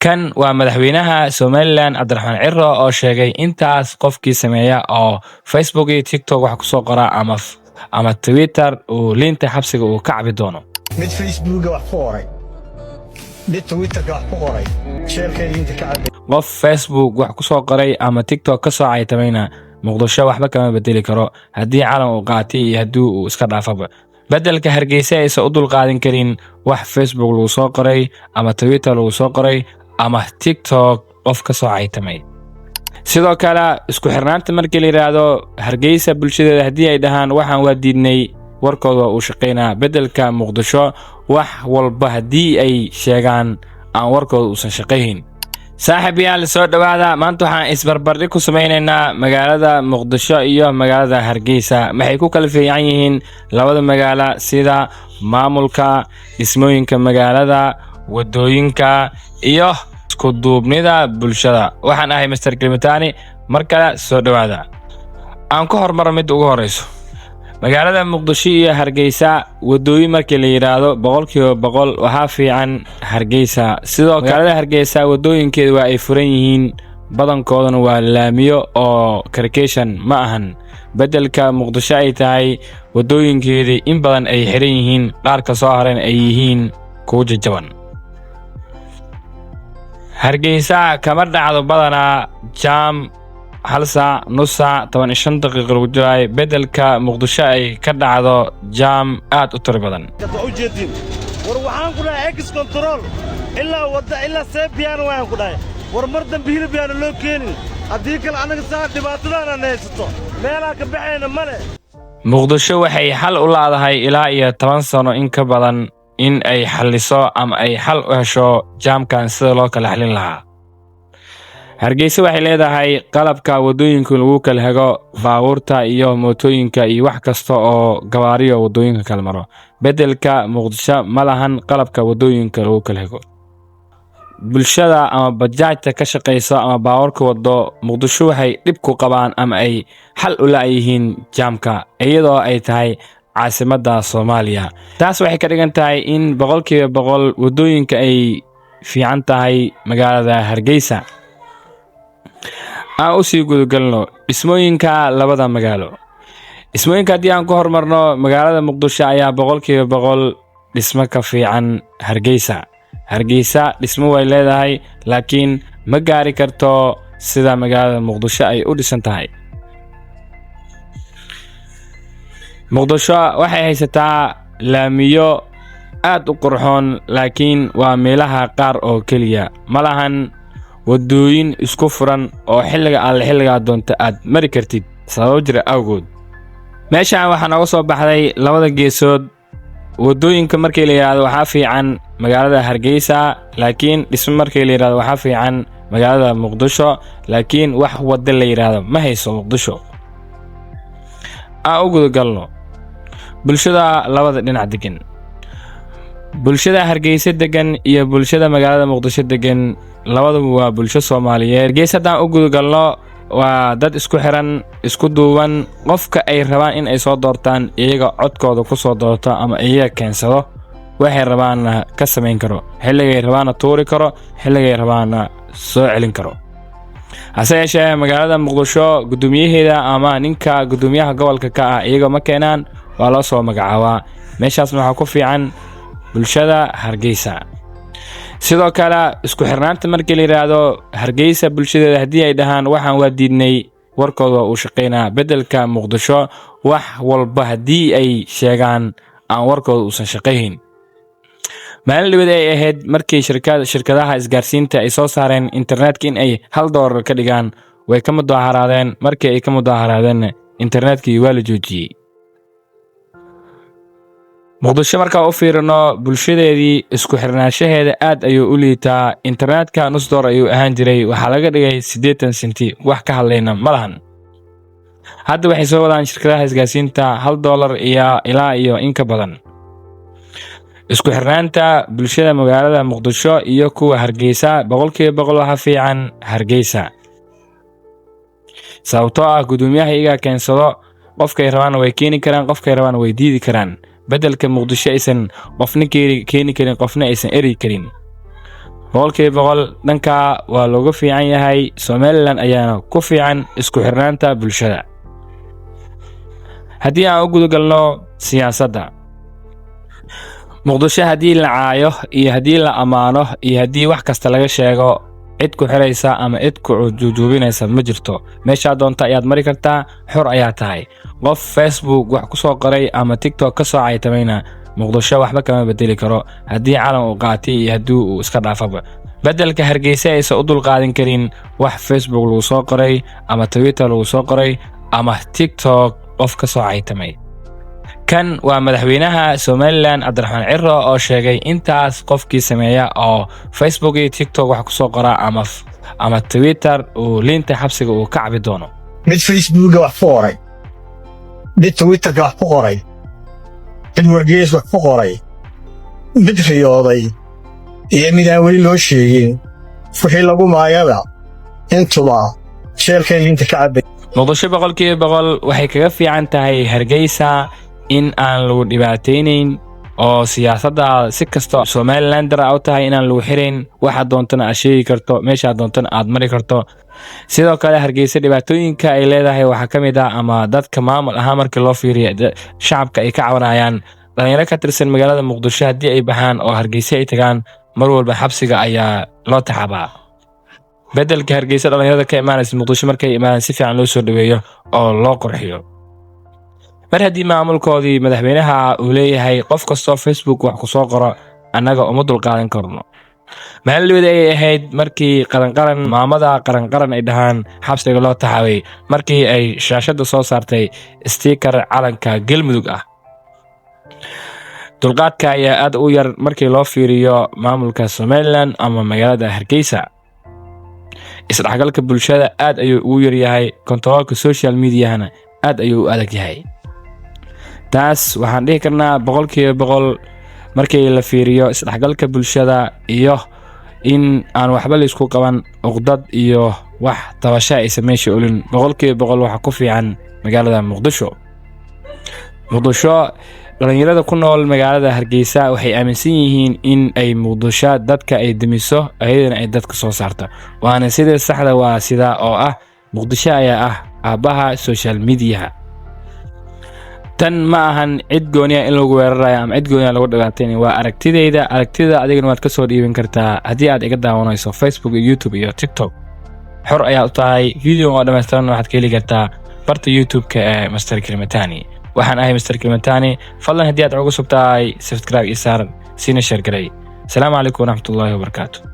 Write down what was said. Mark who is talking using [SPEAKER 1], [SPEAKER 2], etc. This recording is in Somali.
[SPEAKER 1] Kan waa madaxweynaha Somaliland, Cabdiraxmaan Ciro, oo sheegay intaas qofkii sameeya oo Facebook iyo TikTok wax kusoo qora ama Twitter uu liinta xabsiga uu ka cabi doono.
[SPEAKER 2] Mid Facebooka wax ku qoray, mid Twitterka wax ku qoray, jeelka liinta ka cabay.
[SPEAKER 1] Qof Facebook wax kusoo qoray ama TikTok ka soo caytamayna Muqdisho waxba kama bedeli karo, haddii calan uu qaatay iyo haddii uu iska dhaafaba. Beddelka Hargeysa aysan u dulqaadan karin wax Facebook lagu soo qoray ama Twitter lagu soo qoray ama TikTok qof ka soo caytamay. Sidoo kale, isku xirnaanta markii la yidhaahdo, Hargeysa bulshadeeda haddii ay dhahaan waxaan waa diidnay, warkooda uu shaqaynaa. Beddelka Muqdisho wax walba haddii ay sheegaan aan warkooda uusan shaqaynin. Saaxiib yaal, soo dhowaada. Maanta waxaan isbarbardhig ku samaynaynaa magaalada Muqdisho iyo magaalada Hargeysa. Maxay ku kala fiican yihiin labada magaalo, sida maamulka, dhismooyinka magaalada, wadooyinka iyo iskuduubnida bulshada? Waxaan ahay Master Kilimatani. Mar kale soo dhowaada. Aan ku hormaro midda ugu horeyso: magaalada Muqdisho iyo Hargeysa. Wadooyin markii la yidhaahdo, 100% waxaa fiican Hargeysa. Sidoo magaalada Hargeysa wadooyinkeeda waa ay furan yihiin, badankoodana waa laamiyo oo karkeshan ma ahan. Beddelka Muqdisho ay tahay wadooyinkeedii in badan ay xiran yihiin, qaarka soo hareen ay yihiin kuwo jajaban. Hargeysa kama dhacdo badanaa jam hal saac, nus saac, 15 daqiiqo lagu jiraayo, beddelka Muqdisho ay ka dhacdo jam aad u tiro badan.
[SPEAKER 3] Waa ujeedin. War waxaan ku dhahay ex control ilaa wadda ilaa seebiyaan waan ku dhahay. War mar dambe hilib yaana loo keenin, haddii kale annaga saa dhibaatadaana haysato, meelaa ka baxayna male.
[SPEAKER 1] Muqdisho waxay xal u laadahay ilaa iyo 10 sano in ka badan in ay xalliso ama ay xal u hesho jaamkan sida loo kala xalin lahaa. Hargeysa waxay leedahay qalabka waddooyinka lagu kala hego baabuurta iyo mootooyinka iyo wax kasta oo gawaariyo waddooyinka kala maro. Beddelka Muqdisho ma lahan qalabka waddooyinka lagu kala hego. Bulshada ama bajaajta ka shaqeyso ama baabuurka wado Muqdisho waxay dhib ku qabaan ama ay xal u la'yihiin jaamka, iyadoo ay tahay caasimadda Soomaaliya. Taas waxay ka dhigan tahay in 100% waddooyinka ay fiican tahay magaalada Hargeysa. Aan usii gudagalno dhismooyinka labada magaalo. Dhismooyinka haddii aan ku horumarno, magaalada Muqdisho ayaa 100% dhismo ka fiican Hargeysa. Hargeysa dhismo way leedahay, laakiin ma gaari karto sida magaalada Muqdisho ay u dhisan tahay. Muqdisho waxay haysataa laamiyo aad u qurxoon, laakiin waa meelaha qaar oo keliya. Ma lahan waddooyin isku furan oo xilliga alle xilligaa doonta aad mari kartid sababo jira awgood. Meeshan waxaa nooga soo baxday labada geesood. Waddooyinka markii la yidhaahdo waxaa fiican magaalada Hargeysa, laakiin dhismo markii la yidhahdo waxaa fiican magaalada Muqdisho, laakiin wax waddo la yidhaahdo ma hayso Muqdisho. Aan u gudagalno bulshada labada dhinac degan. Bulshada Hargeysa degan iyo bulshada magaalada Muqdisho degan labaduba waa bulsho Soomaaliyeed. Hargeysa haddaan u gudagalno, waa dad isku xiran, isku duuban. Qofka ay rabaan in ay soo doortaan iyaga codkooda ku soo doorto ama iyaga keensado, waxay rabaanna ka samayn karo, xilligay rabaanna tuuri karo, xilligay rabaanna soo celin karo. Hase yeeshee magaalada Muqdisho guddoomiyaheeda ama ninka guddoomiyaha gobolka ka ah iyaga ma keenaan, waa loo soo magacaabaa. Meeshaasna waxaa ku fiican bulshada Hargeysa. Sidoo kale, isku xirnaanta markii la yidhaahdo, Hargeysa bulshadeeda haddii ay dhahaan waxaan waa diidnay, warkooda uu shaqaynaa. Beddelka Muqdisho wax walba haddii ay sheegaan aan warkooda uusan shaqaynin. Maalin dhibad ay ahayd markii shirkadaha isgaarsiinta ay soo saareen internetka in ay $1 ka dhigaan, way ka mudaharaadeen. Markii ay ka mudaharaadeen, internetkii waa la joojiyey. Muqdisho markaa u fiirino, bulshadeedii isku xirnaanshaheeda aad ayuu u liitaa. Internetka nus door ayuu ahaan jiray, waxaa laga dhigay 80 senti. Wax ka hadlayna ma lahan. Hadda waxay soo wadaan shirkadaha isgaarsiinta $1 iyo ilaa iyo in ka badan. Isku xirnaanta bulshada magaalada Muqdisho iyo kuwa Hargeysa, 100% waxaa fiican Hargeysa, sababtoo ah guddoomiyaha iyagaa keensado. Qofkay rabaanna way keeni karaan, qofkay rabaanna way diidi karaan. Beddelka Muqdisho aysan qofna keeni karin, qofna aysan eri karin. 100% dhanka waa looga fiican yahay. Somaliland ayaana ku fiican isku xirnaanta bulshada. Haddii aan u gudagalno siyaasadda Muqdisho, haddii la caayo iyo haddii la ammaano iyo haddii wax kasta laga sheego, cid ku xiraysa ama cid ku juujuubinaysa ma jirto. Meeshaa doonta ayaad mari kartaa, xor ayaa tahay. Qof Facebook wax ku soo qoray ama TikTok ka soo caytamayna Muqdisho waxba kama bedeli karo, haddii calan uu qaatay iyo haddii uu iska dhaafaba. Beddelka Hargeysa aysan u dulqaadan karin wax Facebook lagu soo qoray ama Twitter lagu soo qoray ama TikTok qof ka soo caytamay. Kan waa madaxweynaha Somaliland, Cabdiraxmaan Ciro, oo sheegay intaas qofkii sameeya oo Facebook iyo TikTok wax kusoo qora ama Twitter uu liinta xabsiga uu ka cabi doono.
[SPEAKER 2] Mid Facebooka wax ku qoray, mid Twitterka wax ku qoray, mid wargees wax ku qoray, mid riyooday iyo mid aan weli loo sheegin, wixii lagu maayaba intuba jeelkay liinta ka cabbay.
[SPEAKER 1] Muqdisho 100% waxay kaga fiican tahay Hargeysa in aan lagu dhibaataynayn oo siyaasadda si kasta Somalilander a u tahay inaan lagu xirayn, waxaad doontana aad sheegi karto, meeshaad doontana aad mari karto. Sidoo kale Hargeysa dhibaatooyinka ay leedahay waxaa ka mid ah, ama dadka maamul ahaan markii loo fiiriyo shacabka ay ka cabanayaan, dhalinyaro ka tirsan magaalada Muqdisho haddii ay baxaan oo Hargeysa ay tagaan, mar walba xabsiga ayaa loo taxabaa. Beddelka Hargeysa dhalinyarada ka imaanaysa Muqdisho markay imaadaan si fiican loo soo dhaweeyo oo loo qurxiyo. Mar haddii maamulkoodii madaxweynaha uu leeyahay qof kastoo Facebook wax ku soo qoro annaga uma dulqaadan karno. Maalin ayay ahayd markii Qaranqaran, maamada Qaranqaran ay dhahaan, xabsiga loo taxaabay markii ay shaashadda soo saartay sticker calanka Galmudug ah. Dulqaadka ayaa aad u yar markii loo fiiriyo maamulka Somaliland ama magaalada Hargeysa. Isdhexgalka bulshada aad ayuu ugu yaryahay, kontaroolka social mediahana aad ayuu u adag yahay. Taas waxaan dhihi karnaa 100% markii la fiiriyo isdhexgalka bulshada iyo in aan waxba laysku qaban, uqdad iyo wax tabasho aysan meesha olin, 100% waxaa ku fiican magaalada Muqdisho. Muqdisho dhalinyarada ku nool magaalada Hargeysa waxay aaminsan yihiin in ay Muqdisho dadka ay demiso, ayadana ay dadka soo saarto, waana sida saxda. Waa sidaa oo ah Muqdisho ayaa ah aabbaha social mediaha. Tan ma ahan cid gooniya in lagu weerarayo ama cid gooniya lagu dhibaataynayo, waa aragtidayda. Aragtida adigana waad kasoo dhiiban kartaa haddii aad iga daawanayso Facebook iyo YouTube iyo TikTok. Xor ayaa u tahay. Video oo dhammaystiran waxaad ka heli kartaa barta YouTube-ka ee Master Kilimatani. Waxaan ahay Master Kilimatani. Fadlan haddii aad ugu sub tahay, subscribe iyo saar, siina share garay. Asalaamu calaykum waraxmatullaahi wabarakaatu.